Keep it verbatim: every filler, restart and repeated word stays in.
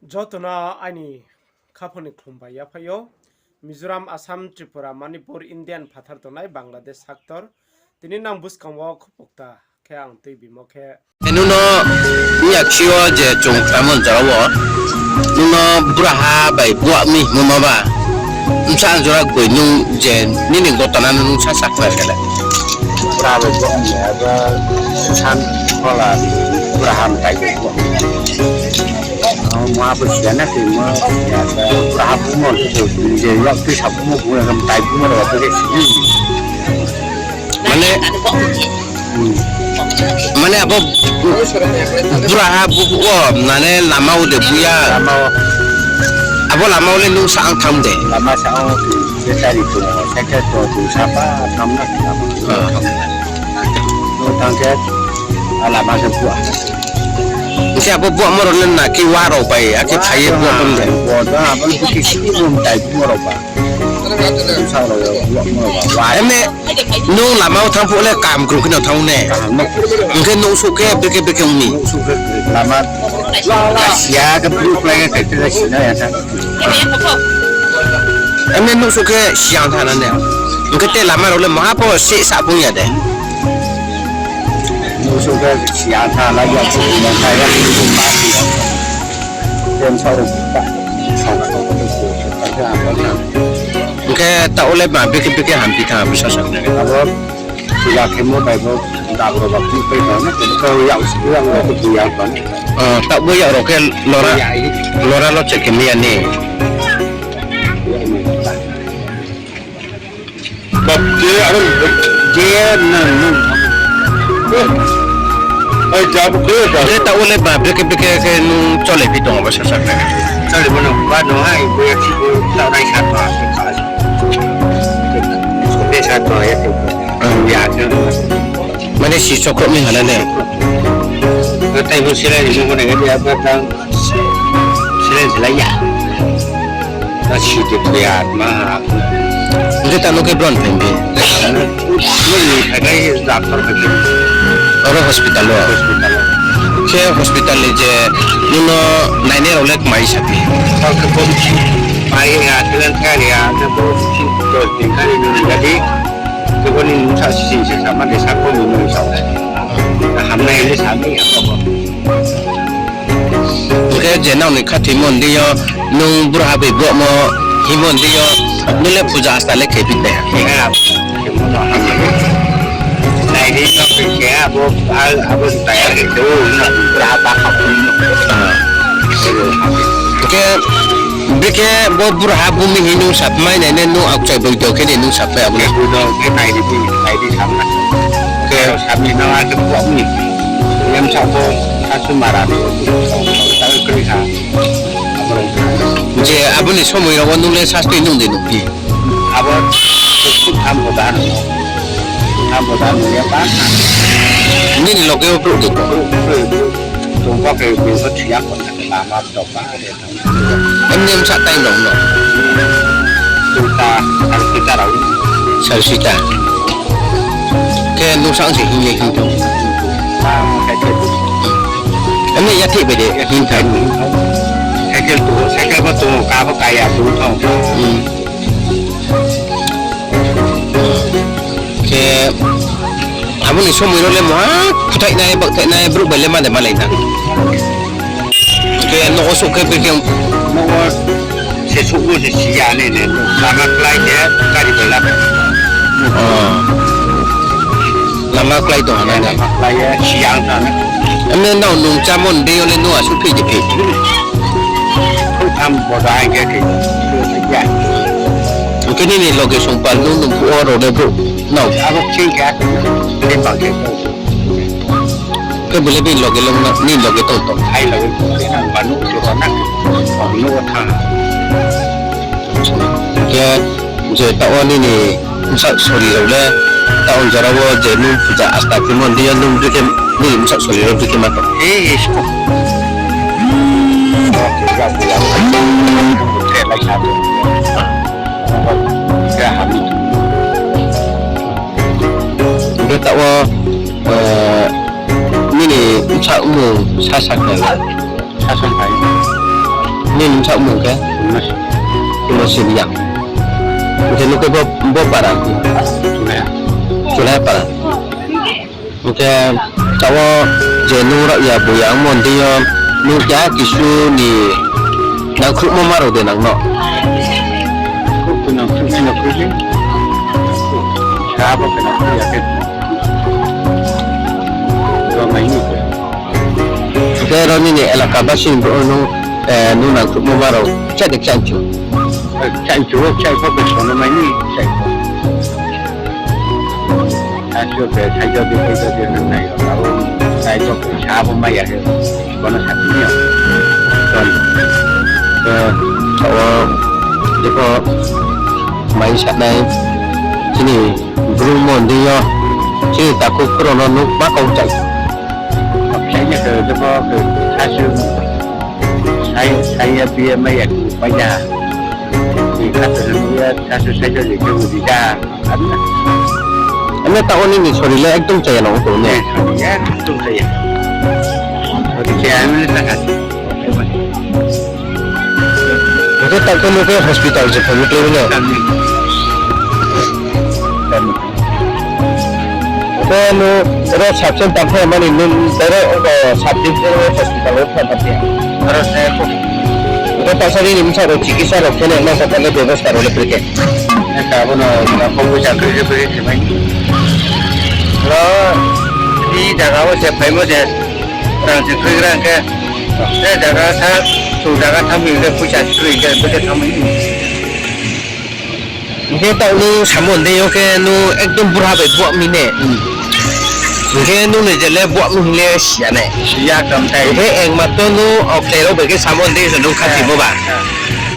Joto no aini khaphang ni khlum bai yaphaih ou. Mizoram, Assam, Tripura, Manipur, Indian phathar tongnai Bangladesh saktor. Tini nang buskang wo khupokta khe ang tuibimo khe. Nung no yakchi wo je chung khnamo jora wo, nung no buraha bai buah mi hingmo ma ba, bsa jora goi nung je nini gotona no nung sa sakhnari khe le. Buraha bai buah mi abo san khola buraha mtai bai buah mi. Amo abo siya na khe mo, ya, buraha bumo, je yak tui sa bumo, bumo, mtai bumo, rao, abo khe sini. Mane, mane abo buraha bu, bu, o, mane lama wo de bu ya. Lama wo. Abo lama wo le nung sa ang tham de. Lama sa ang tu, je chari tu, seke tu, tu sapa tham na, tham na. Ah. Tu tang khe, a lama khe buah. Hingkhe abo buahmo rao le na khe wa rao bai, akhe phai ye buah tong de. Buah tong, abo le bukhe sini bo mtai bumo rao ba. Eme, nung lama wo thanng phuh le kaham krung khe no thanng ne. Kaham no. Hingkhe nuhsouh khe brekhe brekhe ong mi. Nuhsouh khe lama siya khe bru klái khe kaithe khe sina ya tha. Eme nuhsouh khe siya tha na ne. Hingkhe te lama rao le maha pho seh sa phung ya de. Nuhsouh khe siya tha la ya, siya tha ya, siya tha ya. Hingkhe taoh wo le ma brekhe brekhe hamphi thanng abo sasa. Abo puja khemo bai bo dab rao ba phi pai tong na, kau yak si yak rao khe puja tong. Taoh bo yak rao khe lora, lora lo che khe mi ya ni. Bap je, aro je, nang, nang. Ai, jabo khe, jabo. Je taoh wo le ba brekhe brekhe khe nung cholai phi tong abo sasa khe. Cholai bo no, ba no hai, bo ya si bo, taoh nai sa tong, sa tong. Sa tong, ya tong. Ya, ya. Mane si chokhroh mi hala ne. Tei bo silai ni mo bo nai ga ya, ba tang. Silai silai ya. Na si de thoi ya, ma ha. Hingkhe tamo khe bron phai bi? Nini phai khai doctor phai khai. Oro hospital o? Hospital o. Khe hospital ni je nung no nainai rao le kmai saphi? Kau khe bo mai ya, thailan thai ya, khe bo dos din kha ni nini gadi. Khe bo ni nung sa sising se sama de sa kho ni nung sa. Hamnai le sa mai ya kho bo. Hingkhe je nang ni khathoimo ni deing yo, nung buraha bai buahmo hingmo ni deing yo, nung le puja asta le khe phi de? Khe ha, khe mo no hamya. Nai di no khe ha, abo, abo taya khe o, no, buraha ba kha phi no. Ah. Hingkhe, bikhe bo buraha bumi hing nung sapmai nai ne, nung akchai boido khe ni nung sapmai abo le? Boido khe nai di, nai di samna. Khe sami no a khe buah mi. Yamsa bo, sasu mara no, ta kri ha. Je abo ni somoi rao wo nung le sastui nung de nung phi? Abo suk tham bo da no. Tham bo da no ya ba. Nini loge wo brouh de ko? Brouh, brouh, brouh. Tong ba khe bini so thiya ko na lama to ba de. Emne msa time rao no? Duita, sare duita rao. Sare duita. Khe nung sa ang se hing ye hing tong. Emne yathih bai de hing tong. Cycle tu, cycle bo tu, ka bo kaya tu tong. Hmm. Khe abo ni somoi rao le maha khuthaihnai, bakthainai, brouh bai le ma de malai na. Khe nouh wo souh khe bikhe nouh wo se souh wo se si ya ne ne, lama klái khe gari bai la. Oh. Lama klái tong ha na ne? Lama klái ye si ya tha na. Emne nrao nung chámo ni deing yo le nung asuh phi de phi? Khrouhtham boda hing khe khe ya. Hing khe nini loge songpal nung nung phuh wo rao le brouh nrao? Abo khe khe a tong na, le bang khe tong. Khe bo le bini loge le nini loge tong tong? Ai loge tong na, ba nuh jora na, ba nuh wo thanng. Khe je taoh wo nini bsa sori rao le, taoh jora wo je nung puja asta khemo ni deing yo nung bikhe nini bsa sori rao bikhe ma tong? He, he, sko. Hing khe taoh wo, eh, nini bsa mmung sa sakhnari? Sason phai. Nini bsaoh mung khe? Timo Siriang. Hing khe nung khe bo, bo para? Chulai para. Hing khe taoh wo je nung rao ya bo ya ongmo deing yo, nung keha kisu ni nangkhruhmo ma rao de nang no? Khruh khe nangkhruh khe nangkhruh khe. Sa bo khe nangkhruh ya khe. Bo mai ni khe. Hing khe ro nini elaka basi ni brouh nung, eh, nung nangkhruhmo ma rao kchai de kchai chu? Kchai chu, kchai pho khe sono mai ni, kchai pho. Asuh khe saija di, saija di nang nai rao, abo nai pho khe sa bo mai ya khe, bono sa phi ni ya. Ton, to, taoh wo, jepho, mai sanai, chini Bru mondoi yo, chini takhu khuro no nung ma kau chai. Kau chai ya khe, jepho khe, sasu, sai, sai ya, bi ya, mai ya, pai ya. Ni khato ni ya, sasu, sai ya, je khe, udi ya. Ano taoh wo nini sori le ekdom chaya no tong ne? Eh, sori le ekdom chaya. Sori chaya, ano le ta kha. Hingkhe taoh khe nung khe hospital se phai mi klai mano. Khe nung oro sub center tang phai mani nung oro, o, sub division hospital wo phai tang phai. Oro se kho. Hingkhe taoh sa nini bsa rao chikitsa rao khe nai ma sa tang khe bebosta rao le brekhe. Abo no, abo no poisa khe khe brekhe khe mai. Oro, i jaga wo se phaimo se. Rang se khuigra hingkhe, je jaga sa, chung jaga thanng mi hingkhe poisa se khe, brekhe thanng mi. Hingkhe taoh nung samo hingde yo khe nung ekdom burha bai buah mi ne. Hingkhe nung ni je le buah mi hing le si ya nai. Si ya tong thai. Hingkhe ekmatro nung okhlai rao bai khe samo hingde se nung khatimo ba.